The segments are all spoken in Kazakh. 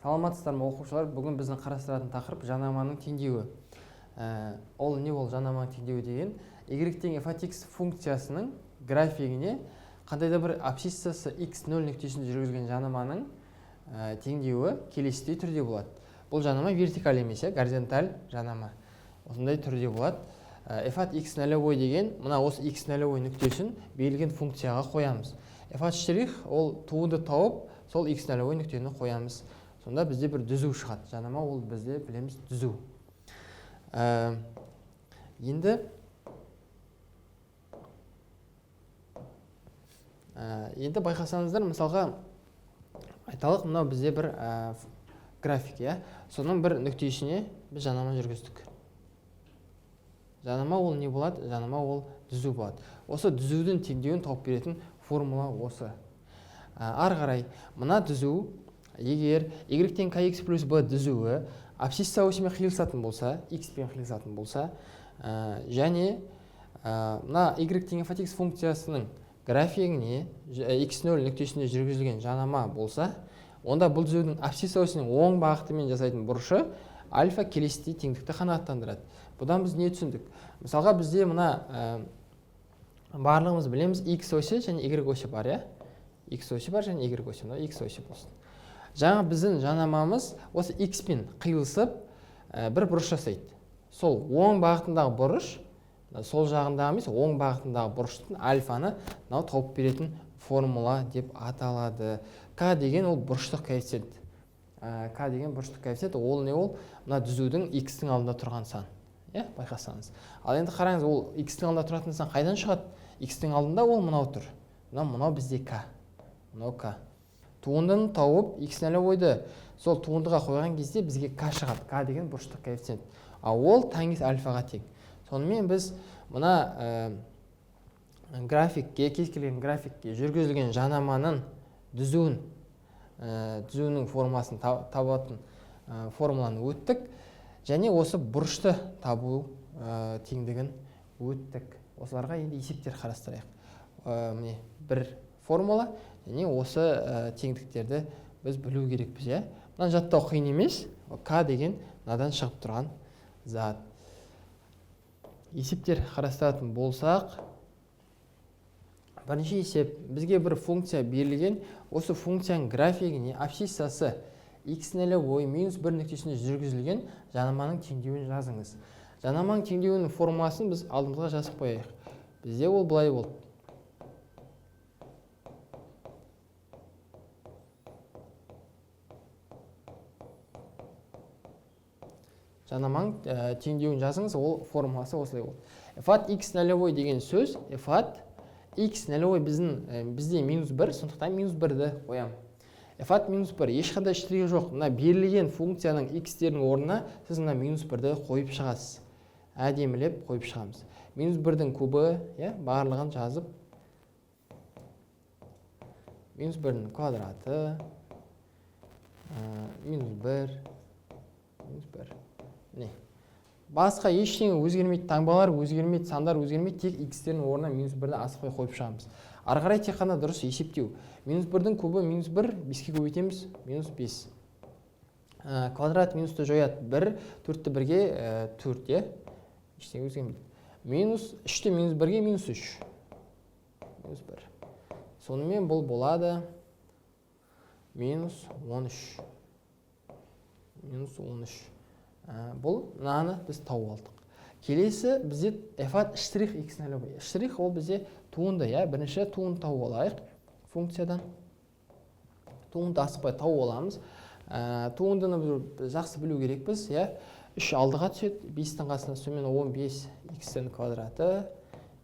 Саламатсыздар ма, оқушылар? Бүгін біздің қарастыратын тақырып жанаманың теңдеуі. Ол не ол жанаманың теңдеуі деген? Y тең f от x функциясының графигіне қандай да бір абсциссасы x0 нүктесінде жүргізген жанаманың теңдеуі келесідей түрде болады. Бұл жанама вертикаль емес, горизонталь жанама. Осындай түрде болады. F от x нолевой деген мына осы x нолевой нүктесін берілген функцияға қоямыз. F от штрих ол туынды тауып, сол x нолевой нүктені қоямыз. Сонда бізде бір түзу шығады. Жанама ол бізде білеміз түзу. Енді байқасаңыздар, мысалға айталық, мынау бізде бір график, иә? Соның бір нүктесіне біз жанама жүргіздік. Жанама ол не болады? Жанама ол түзу болады. Осы түзудің теңдеуін тауып беретін формула осы. Ары қарай мына түзу, егер y тең kx плюс b түзуі абсцисса осімен қиылысатын болса, x пен қиылысатын болса, және мына y тең f от x функциясының графигіне x0 нүктесінде жүргізілген жанама болса, онда бұл түзудің абсцисса осінің оң бағытымен жасайтын бұрышы альфа келесідей теңдікті қанағаттандырады. Бұдан біз не түсіндік? Мысалға бізде мына барлығымыз білеміз, x осі және y осі бар, иә? X осі бар және y осі, мынау x осі болсын. Жаңа біздің жанамамыз осы x пен қиылысып бір бұрыш жасайды. Сол оң бағытындағы бұрыш, сол жағындағы емес, оң бағытындағы бұрыштың альфаны мынау тауып беретін формула деп аталады. К деген ол бұрыштық коэффициент. К деген бұрыштық коэффициент, ол не ол? Мына түзудің x-тің алдында тұрған сан. Иә, байқасаңыз. Ал енді қараңыз, ол x-тің алдында тұратын сан қайдан шығады? X-тің алдында ол мынау тұр. Мынау бізде к. Мынау к. Туындыны тауып, x нолевойды сол туындыға қойған кезде бізге к шығады. К деген бұрыштық коэффициент. Ал ол тангенс альфаға тең. Сонымен біз мына графикке, кез келген графикке жүргізілген жанаманың түзуін, түзуінің формасын табатын формуланы өттік. Және осы бұрышты табу теңдігін өттік. Осыларға енді есептер қарастырайық. Міне бір формула және осы теңдіктерді біз білу керекпіз, иә? Мынаны жаттау қиын емес. К деген мынадан шығып тұрған зат. Есептер қарастыратын болсақ, бірінші есеп, бізге бір функция берілген. Осы функцияның графигіне абсциссасы x нолевой минус 1 нүктесінде жүргізілген жанаманың теңдеуін жазыңыз. Жанаманың теңдеуінің формуласын біз алдымызға жазып қояйық. Бізде ол былай болды. Жанаманың теңдеуін жазыңыз, ол формуласы осылай болды. F от x нолевой деген сөз, f от x нолевой бізде минус 1, сондықтан минус 1-ді қоямын. F от минус 1, ешқандай штрихі жоқ. Мына берілген функцияның x-терінің орнына сіз мына минус 1-ді қойып шығасыз. Әдемілеп қойып шығамыз. Минус 1-дің кубы, иә, барлығын жазып, минус 1-дің квадраты, минус 1, минус 1. Міне. Басқа ештеңе өзгермейді, таңбалар өзгермейді, сандар өзгермейді, тек x-тердің орнына минус 1-ді асықпай қойып шығамыз. Ары қарай тек қана дұрыс есептеу. Минус 1-дің кубы минус 1, 5-ке көбейтеміз, минус 5. Квадрат минусты жояды 1, 4-ті 1-ге 4, иә? Ештеңе өзгермейді. Минус 3-ті минус 1-ге минус 3. Минус 1. Сонымен бұл болады минус 13. Минус 13. Бұл мынаны біз тауып алдық. Келесі бізде f от штрих x нолевой. Штрих ол бізде туынды, иә? Бірінші туынды тауып алайық функциядан. Туынды асықпай тауып аламыз. Туындыны біз жақсы білу керекпіз, иә? 3 алдыға түседі, 5-тің қасына сонымен 15 x-тің квадраты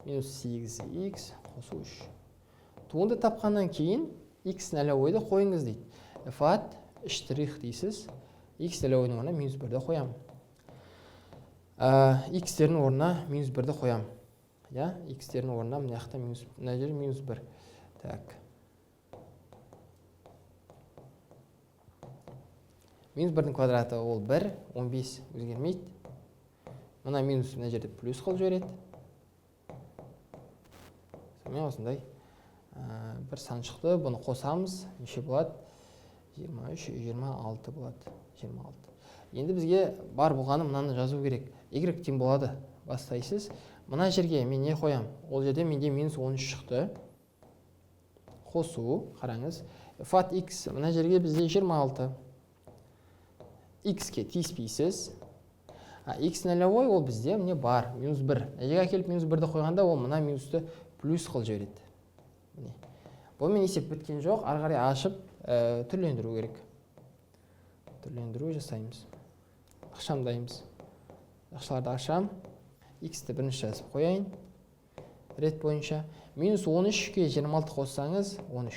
минус 8x қосу 3. Туынды тапқаннан кейін x нолевойды қойыңыз дейді. F от штрих дейсіз. X нолевойдың орнына минус 1-ді қоямын. X-тердің орнына минус 1-ді қоямын. Иә, x-тердің орнына мына жақта минус, мына жерде минус 1. Так. Минус 1-дің квадраты ол 1, 15 өзгермейді. Мына минус мына жерде плюс қылып жібереді. Сонымен осындай бір сан шықты. Бұны қосамыз. Неше болады? 23, 26 болады. 26. Енді бізге бар болғаны мынаны жазу керек. Y тең болады. Бастайсыз. Мына жерге мен не қоям? Ол жерде менде минус 13 шықты. Қосу, қараңыз. F от x, мына жерге бізде 26. X-ке тиіспейсіз. X нөлевой ол бізде міне бар, минус 1. Мына жерге әкеліп минус 1-ді қойғанда ол мына минусты плюс қылып жібереді. Міне. Бұнымен есеп біткен жоқ, ары қарай ашып түрлендіру керек. Түрлендіру жасаймыз. Ықшамдаймыз. Ақшаларды ашам. X-ті бірінші жазып қояйын. Рет бойынша. Минус 13-ке 26 қоссаңыз 13.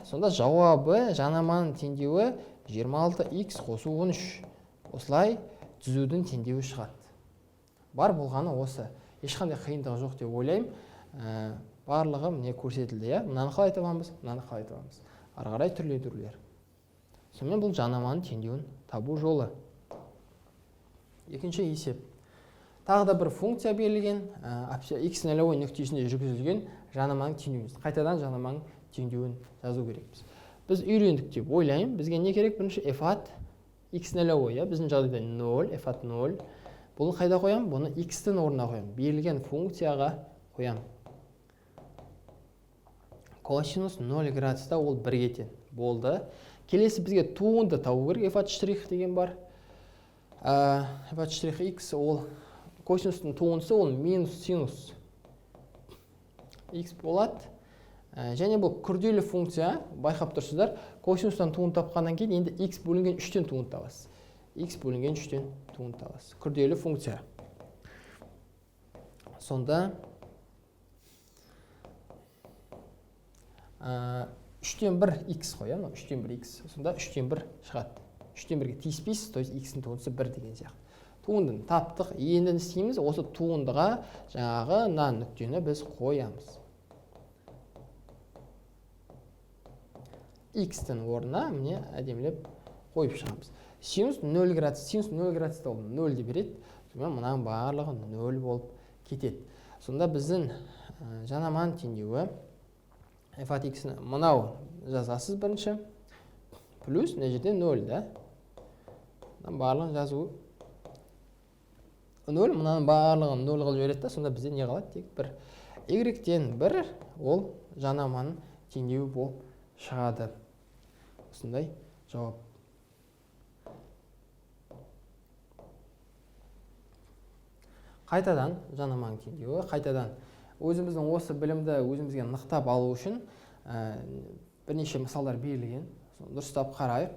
Сонда жауабы жанаманың теңдеуі 26x қосу 13. Осылай түзудің теңдеуі шығады. Бар болғаны осы. Ешқандай қиындығы жоқ деп ойлаймын. Барлығы міне көрсетілді, иә? Мынаны қалай табамыз, мынаны қалай табамыз. Ары қарай түрлендірулер. Сонымен бұл жанаманың теңдеуін табу жолы. Екінші есеп. Тағы да бір функция берілген, x нөлевой нүктесінде жүргізілген жанаманың теңдеуін. Қайтадан жанаманың теңдеуін жазу керекпіз. Біз үйрендік деп ойлаймын. Бізге не керек? Бірінші f от x нөлевой, иә? Біздің жағдайда 0, f от 0. Бұны қайда қоямын? Бұны x-тің орнына қоямын. Берілген функцияға қоямын. Косинус 0 градуста ол 1-ге тең болды. Келесі бізге туынды табу керек. F от штрих деген бар. F от штрих x ол косинустың туындысы, ол минус синус x болады. Және бұл күрделі функция, байқап тұрсыздар, косинустан туынды тапқаннан кейін енді x бөлінген 3-тен туынды табасыз. X бөлінген 3-тен туынды табасыз. Күрделі функция. Сонда 3-тен 1 x қой, мынау 3-тен 1 x. Сонда 3-тен 1 шығады. 3-тен 1-ге тиіспейсіз, то есть x-дің туындысы 1 деген сияқты. Туындыны таптық. Енді не істейміз? Осы туындыға жаңағы мына нүктені біз қоямыз. X-тің орнына міне әдемілеп қойып шығамыз. Синус 0 градус, синус 0 градуста ол 0 деп береді. Сонымен мынаның барлығы 0 болып кетеді. Сонда біздің жанаманың теңдеуі f от x-ні мынау жазасыз бірінші, плюс мына жерде 0 да. Мынаның барлығын жазу 0, мынаның барлығын 0 қылып жібереді да, сонда бізде не қалады? Тек 1. Y-тен 1 ол жанаманың теңдеуі болып шығады. Осындай жауап. Қайтадан жанаманың теңдеуі, қайтадан өзіміздің осы білімді өзімізге нықтап алу үшін бірнеше мысалдар берілген. Соны дұрыстап қарайық.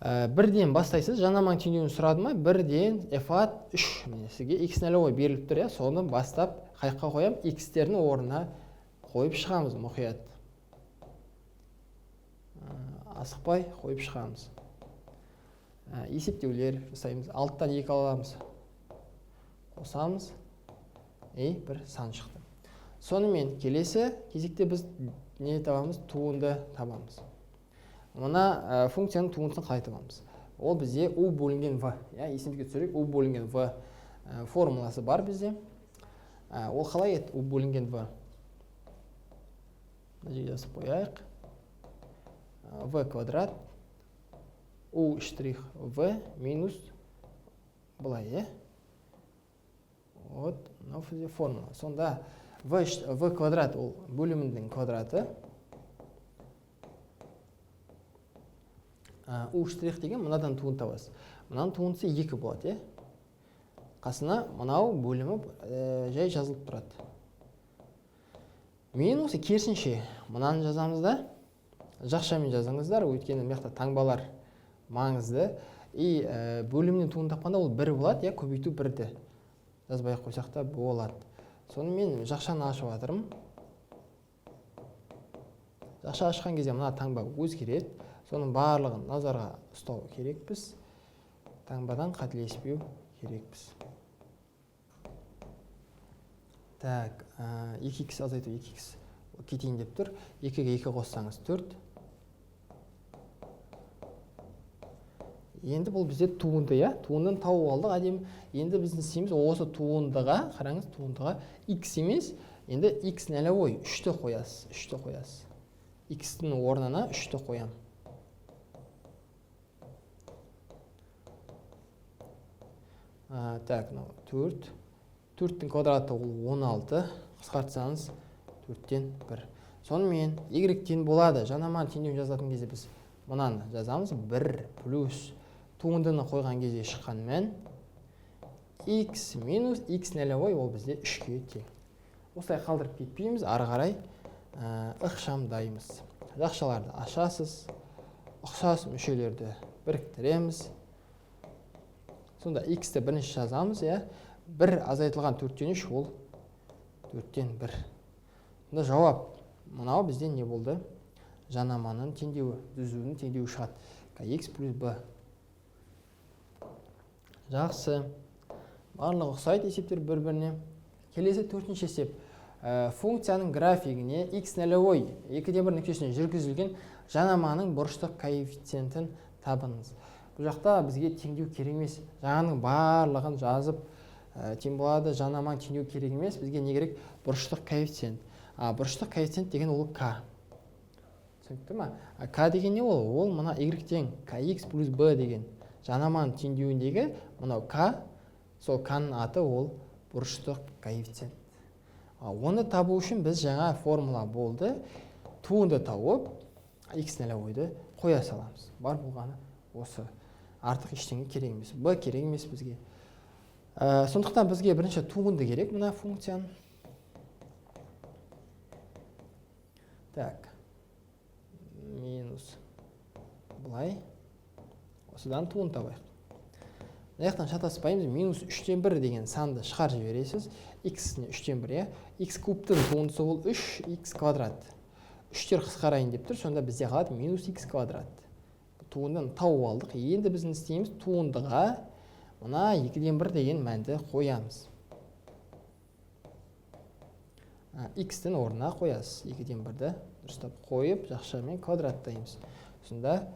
Бірден бастайсыз, жанаманың теңдеуін сұрады ма? Бірден f от 3. Міне сізге x нөлевой беріліп тұр, иә? Соны бастап қайыққа қоямын? X-тердің орнына қойып шығамыз мұқият. Асықпай қойып шығамыз. Есептеулер жасаймыз. 6-тан 2 аламыз. Қосамыз. И бір сан шықты. Сонымен келесі кезекте біз не табамыз? Туынды табамыз. Мына функцияның туындысын қалай табамыз? Ол бізде u бөлінген v. Иә, есімізге түсірейік, u бөлінген v формуласы бар бізде. Ол қалай еді? U бөлінген v. Мына жерге жазып қояйық. V квадрат u штрих v минус былай, иә? Вот, мынау бізде формула. Сонда v квадрат ол бөлімінің квадраты. U штрих деген мынадан туынды табасыз. Мынаның туындысы 2 болады, иә? Қасына мынау бөлімі жай жазылып тұрады. Минусы керісінше мынаны жазамыз да, жақшамен жазыңыздар, өйткені мына жақта таңбалар маңызды. И бөлімнен туынды тапқанда ол 1 болады, иә, көбейту 1-ді. Жазбай ақ қойсақ та болады. Сонымен жақшаны ашып жатырмын. Жақша ашқан кезде мына таңба өзгереді. Соның барлығын назарға ұстау керекпіз. Таңбадан қателеспеу керекпіз. Так, екі икс азайту екі икс кетейін деп тұр. 2-ге 2 қоссаңыз 4. Енді бұл бізде туынды, иә? Туындыны тауып алдық әдемі. Енді біз не істейміз? Осы туындыға, қараңыз, туындыға x емес, енді x нөлевой 3-ті қоясыз, 3-ті қоясыз. X-тің орнына 3-ті қоямын. Так, мынау 4. 4-тің квадраты ол 16. Қысқартсаңыз 4-тен 1. Сонымен y тең болады. Жанаманың теңдеуін жазатын кезде біз мынаны жазамыз. 1 плюс туындыны қойған кезде шыққан мән x минус x нөлевой, ол бізде 3-ке тең. Осылай қалдырып кетпейміз, ары қарай ықшамдаймыз. Жақшаларды ашасыз, ұқсас мүшелерді біріктіреміз. Сонда x-ті бірінші жазамыз, иә. 1 азайтылған 4-тен 3 ол 4-тен 1. Сонда жауап мынау бізде не болды? Жанаманың теңдеуі, түзуінің теңдеуі шығады. X плюс b. Жақсы. Барлығы ұқсайды есептер бір-біріне. Келесі төртінші есеп. Функцияның графигіне x нөлевой 2-ден 1 нүктесіне жүргізілген жанаманың бұрыштық коэффициентін табыңыз. Бұл жақта бізге теңдеу керек емес. Жаңаның барлығын жазып, тең болады, жанаманың теңдеу керек емес. Бізге не керек? Бұрыштық коэффициент. Бұрыштық коэффициент деген ол k. Түсінікті ма? К деген не ол? Ол мына y тең kx плюс b деген жанаманың теңдеуіндегі мынау k, сол k-ның аты ол бұрыштық коэффициент. Оны табу үшін біз жаңа формула болды. Туынды тауып, x нөлевойды қоя саламыз. Бар болғаны осы. Артық ештеңе керек емес. B керек емес бізге. Сондықтан бізге бірінші туынды керек мына функцияның. Так. Минус былай. Осыдан туынды табайық. Мына жақтан шатаспаймыз, минус 3-тен 1 деген санды шығарып жібересіз. X-іне 3-тен 1, иә. X кубтың туындысы ол 3, x квадрат. 3-тер қысқарайын деп тұр, сонда бізде қалады минус x квадрат. Туындыны тауып алдық. Енді біз не істейміз? Туындыға мына 2-ден 1 деген мәнді қоямыз. X-тің орнына қоясыз. 2-ден 1-ді дұрыстап қойып, жақшамен квадраттаймыз. Сонда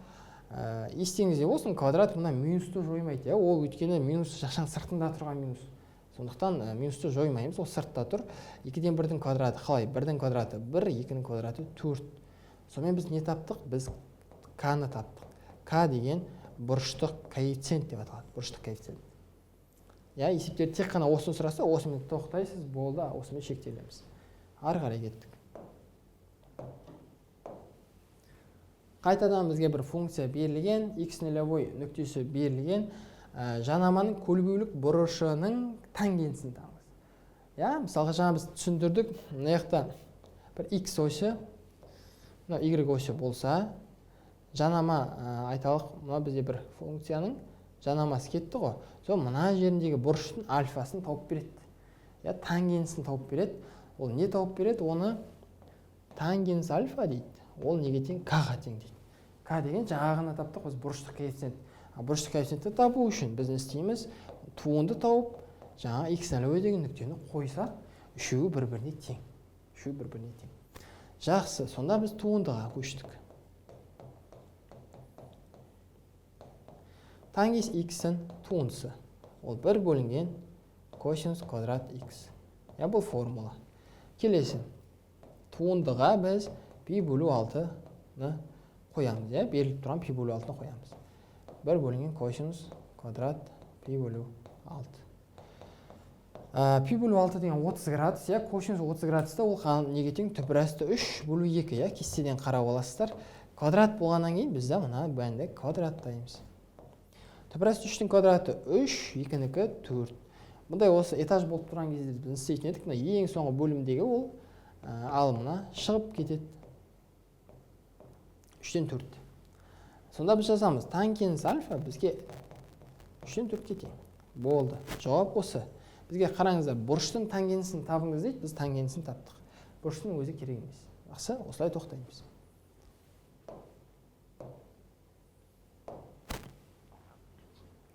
естеріңізде болсын, квадрат мына минусты жоймайды, иә? Ол өйткені минус жақшаның сыртында тұрған минус. Сондықтан минусты жоймаймыз, ол сыртта тұр. 2-ден 1-дің квадраты қалай? 1-дің квадраты 1, 2-нің квадраты 4. Сонымен біз не таптық? Біз k-ны таптық. К деген бұрыштық коэффициент деп аталады. Бұрыштық коэффициент. Иә, есептер тек қана осыны сұраса, осымен тоқтайсыз, болды, осымен шектелеміз. Ары қарай кеттік. Қайтадан бізге бір функция берілген, x нөлевой нүктесі берілген, жанаманың көлбеулік бұрышының тангенсін табыңыз. Иә, мысалға жаңа біз түсіндірдік, мына жақта бір x осі, мына y осі болса, жанама, айталық, мына бізде бір функцияның жанамасы кетті ғой. Сол мына жеріндегі бұрыштың альфасын тауып береді. Иә, тангенсін тауып береді. Ол не тауып береді? Оны тангенс альфа дейді. Ол неге тең? К-ға тең дейді. К деген жаңа ғана таптық біз бұрыштық коэффициент. Бұрыштық коэффициентті табу үшін біз не істейміз? Туынды тауып, жаңа x нөлевой деген нүктені қойсақ, үшеуі бір-біріне тең. Үшеуі бір-біріне тең. Жақсы, сонда біз туындыға көштік. Тангенс x-ің туындысы. Ол 1 бөлінген косинус квадрат x. Я, бұл формула. Келесі. Туындыға біз пи бөлу алтыны қоямыз, иә? Беріліп тұрған пи бөлу алтыны қоямыз. 1 бөлінген косинус квадрат пи бөлу алты. Пи бөлу алты деген 30 градус, иә? Косинус 30 градуста ол неге тең? Түбір асты 3 бөлу 2, иә? Кестеден қарап аласыздар. Квадрат болғаннан кейін біз де мына мәнді квадраттаймыз. Түбір асты 3-тің квадраты 3, 2-нікі 4. Бұндай осы этаж болып тұрған кезде біз не істейтін едік? Мына ең соңғы бөлімдегі ол, ал мына шығып кетеді. 3-тен 4. Сонда біз жазамыз, тангенс альфа бізге 3-тен 4-ке тең. Болды. Жауап осы. Бізге қараңыздар, бұрыштың тангенсін табыңыз дейді, біз тангенсін таптық. Бұрыштың өзі керек емес. Жақсы, осылай тоқтаймыз.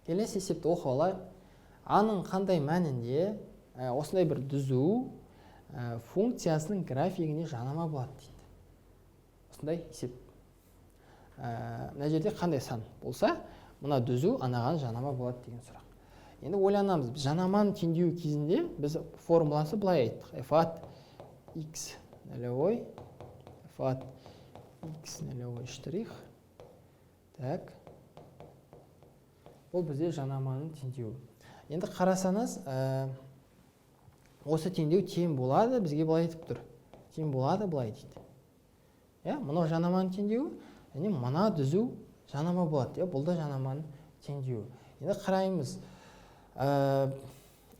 Келесі есепті оқып алайық. А-ның қандай мәнінде, осындай бір түзу, функциясының графигіне жанама болады дейді. Осындай есеп. Мына жерде қандай сан болса, мына түзу анаған жанама болады деген сұрақ. Енді ойланамыз, біз жанаманы теңдеу кезінде біз формуласы былай айттық. F от x нөлевой, f от X нөлевой штрих. Так. Бұл бізде жанаманың теңдеуі. Енді қарасаңыз, осы теңдеу тең болады, бізге былай айтып тұр. Тең болады былай дейді. Иә, мынау жанаманың теңдеуі, және мына түзу жанама болады. Иә, бұл да жанаманың теңдеуі. Енді қараймыз.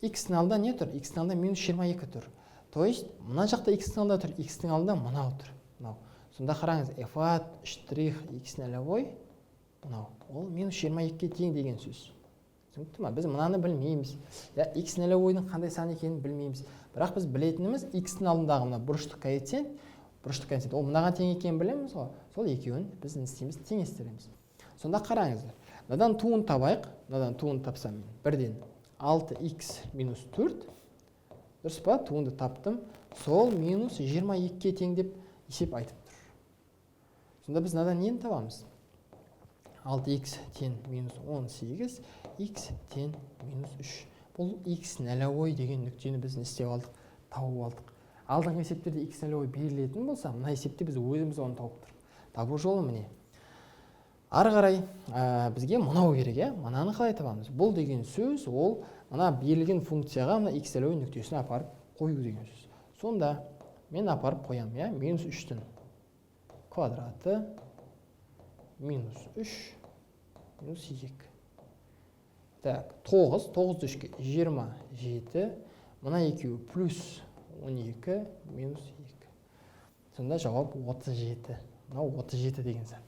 X-ның алдында не тұр? X-ның алдында минус 22 тұр. То есть, мына жақта X-ның алдында тұр, X-ның алдында мынау тұр. Мынау. Сонда қараңыз, f от штрих x нөлевой мынау. Ол минус 22-ге тең деген сөз. Түсінікті ма? Біз мынаны білмейміз. Я, x нөлевойдың қандай сан екенін білмейміз. Бірақ біз білетініміз x-ның алдындағы мына бұрыштық коэффициент, бұрыштық коэффициент, ол мынаған тең екенін білеміз ғой. Сол екеуін біз не істейміз? Теңестіреміз. Сонда қараңыздар. Мынадан туын табайық. Мынадан туын тапсам мен бірден 6x минус 4. Дұрыс па? Туынды таптым. Сол минус 22-ге тең деп есеп айтып тұр. Сонда біз мынадан нені табамыз? 6x тең минус 18, x тең минус 3. Бұл x нөлевой деген нүктені біз не істеп алдық? Тауып алдық. Алдыңғы есептерде x нөлевой берілетін болса, мына есепте біз өзіміз оны тауып тұрмыз. Табу жолы міне. Ары қарай бізге мынау керек, иә? Мынаны қалай табамыз? Бұл деген сөз ол мына берілген функцияға мына x нөлевой нүктесін апарып қою деген сөз. Сонда мен апарып қоямын, иә? Минус 3-тің квадраты минус 3 минус 2. Так, 9, 9 үшке 27, мына екеуі плюс 12 минус 2. Сонда жауап 37. Мынау 37 деген сан.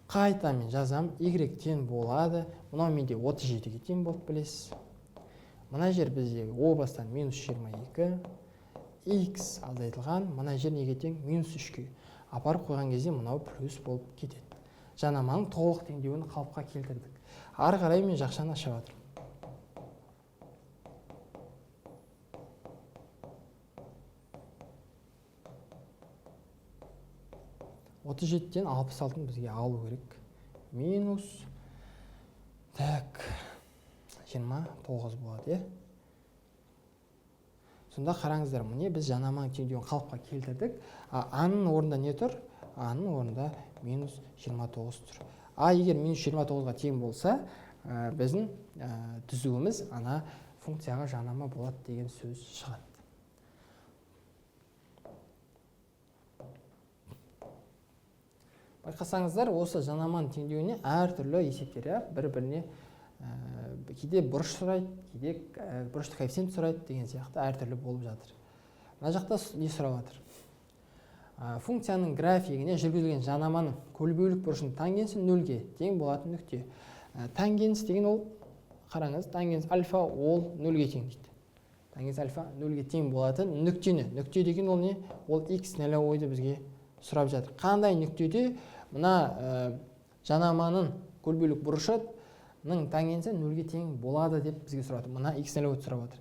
Қайта мен жазам, y тең болады. Мынау менде 37-ге тең болып білесіз. Мына жер бізде о бастан минус 22, x азайтылған, мына жер неге тең? Минус 3-ке. Апарып қойған кезде мынау плюс болып кетеді. Жанаманың толық теңдеуін қалыпқа келтірдік. Ары қарай мен жақшаны ашып жатырмын. 37-тен 66-ны бізге алу керек. Минус, так, 29 болады, иә? Сонда қараңыздар, міне біз жанаманың теңдеуін қалыпқа келтірдік. А-ның орнында не тұр? А-ның орнында минус 29 тұр. А егер минус 29-ға тең болса, біздің түзуіміз ана функцияға жанама болады деген сөз шығады. Байқасаңыздар, осы жанаманың теңдеуіне әртүрлі есептер, иә, бір-біріне, кейде бұрыш сұрайды, кейде бұрыштық коэффициент сұрайды деген сияқты әртүрлі болып жатыр. Мына жақта не сұрап жатыр? Функцияның графигіне жүргізілген жанаманың көлбеулік бұрышының тангенсі нөлге тең болатын нүкте. Тангенс деген ол, қараңыз, тангенс альфа ол нөлге тең дейді. Тангенс альфа нөлге тең болатын нүктені. Нүкте деген ол не? Ол x нөлевойды бізге сұрап жатыр. Қандай нүктеде мына жанаманың көлбеулік бұрышының тангенсі нөлге тең болады деп бізге сұрап жатыр. Мына x нөлевойды сұрап жатыр.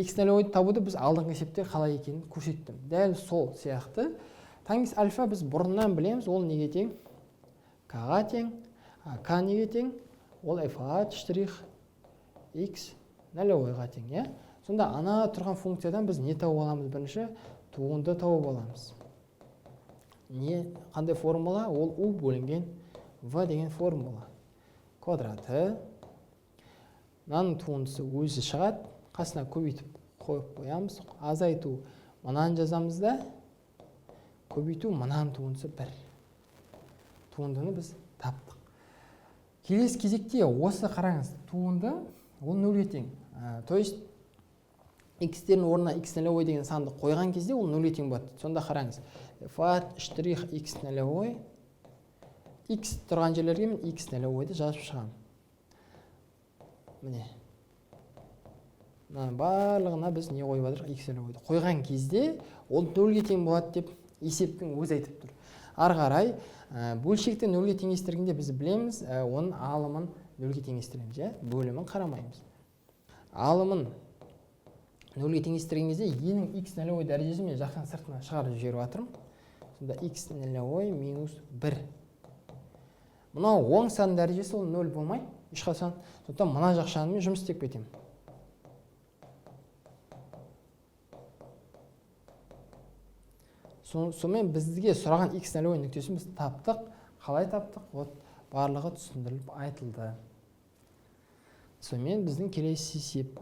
X нөлевойды табуды біз алдыңғы есепте қалай екенін көрсеттім. Дәл сол сияқты тангенс альфа біз бұрыннан білеміз, ол неге тең? К-ға тең. К неге тең? Ол f от штрих x нөлевойға тең, иә? Сонда ана тұрған функциядан біз не тауып аламыз? Бірінші туынды тауып аламыз. Не, қандай формула? Ол u бөлінген v деген формула. Квадраты. Мынаның туындысы өзі шығады. Қасына көбейтіп қойып қоямыз. Азайту мынаны жазамыз да, көбейту мынаның туындысы 1. Туындыны біз таптық. Келесі кезекте осы қараңыз, туынды ол нөлге тең. То есть x-тердің орнына x нөлевой деген санды қойған кезде ол нөлге тең болады. Сонда қараңыз, f от штрих x нөлевой, x тұрған жерлерге мен x нөлевойды жазып шығамын. Міне. Мынаның барлығына біз не қойып жатырмыз? X нөлевойды қойған кезде ол нөлге тең болады деп есептің өзі айтып тұр. Ары қарай, бөлшекті нөлге теңестіргенде біз білеміз, оның алымын нөлге теңестіреміз, иә? Бөлімін қарамаймыз. Алымын нөлге теңестірген кезде енің x нөлевой дәрежесін мен жақын сыртына шығарып жіберіп жатырмын. Сонда x нөлевой минус 1. Мынау оң сан дәрежесі ол 0 болмайды ешқашан. Сондықтан мына жақшаны мен жұмыс істеп кетемін. Сонымен бізге сұраған x нөлевой нүктесін біз таптық. Қалай таптық? Вот барлығы түсіндіріліп айтылды. Сонымен біздің келесі есеп.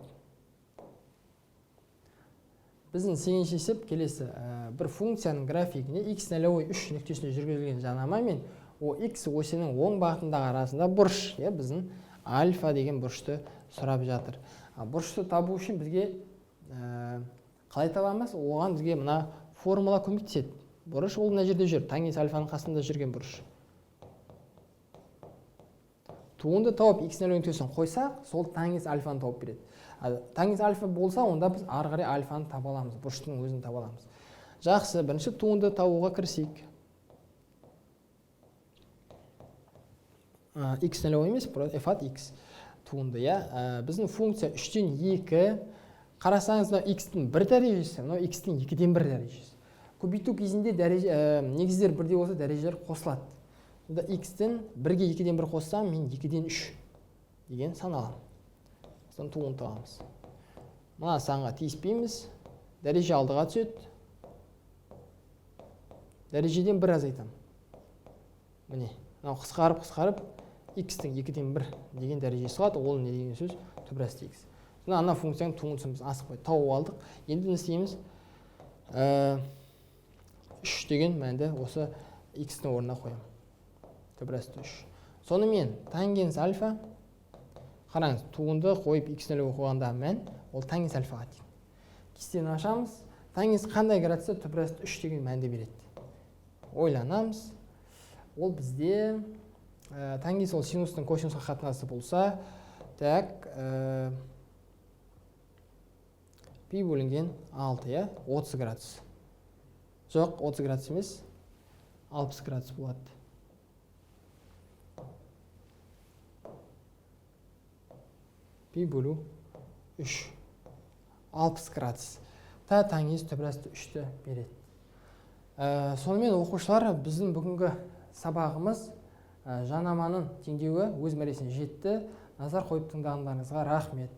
Біздің сегізінші есеп келесі. Бір функцияның графигіне x нөлевой 3 нүктесіне жүргізілген жанама мен о x осінің оң бағытындағы арасында бұрыш, біздің альфа деген бұрышты сұрап жатыр. Бұрышты табу үшін бізге қалай табамыз? Оған бізге мына формула көмектеседі. Бұрыш ол мына жерде жүр, тангенс альфаның қасында жүрген бұрыш. Туынды тауып x нөлевой нүктесін қойсақ, сол тангенс альфаны тауып береді. Тангенс альфа болса, онда біз ары қарай альфаны таба аламыз, бұрыштың өзін таба аламыз. Жақсы, бірінші туынды табуға кірісейік. X нөлевой емес, f от x туынды, иә. Біздің функция 3-тен 2. Қарасаңыз, мынау x-тің бір дәрежесі, мынау x-тің 2-ден 1 дәрежесі. Көбейту кезінде негіздер бірдей болса, дәрежелер қосылады. Сонда x-тің 1-ге 2-ден 1 қоссам, мен 2-ден 3 деген сан аламын. Содан туынды табамыз. Мына санға тиіспейміз. Дәреже алдыға түседі. Дәрежеден 1 азайтамын. Міне, мынау қысқарып, x-тің 2-ден 1 деген дәрежесі қалады. Ол не деген сөз? Түбірасты x. Сонда ана функцияның туындысын біз асықпай тауып алдық. Енді не істейміз? 3 деген мәнді осы x-тің орнына қоямын. Түбірасты 3. Сонымен тангенс альфа, қараңыз, туынды қойып x нөлге қойғанда мән ол тангенс альфаға тең. Кестені ашамыз. Тангенс қандай градуста түбірасты 3 деген мәнді береді? Ойланамыз. Ол бізде тангенс ол синустың косинусқа қатынасы болса, так, пи бөлінген 6, иә, 30 градус. Жоқ, 30 градус емес, 60 градус болады. Пи бөлу 3, 60 градус. Та тангенс түбірасты 3-ті береді. Сонымен оқушылар, біздің бүгінгі сабағымыз жанаманың теңдеуі өз мәресіне жетті. Назар қойып тыңдағандарыңызға рахмет.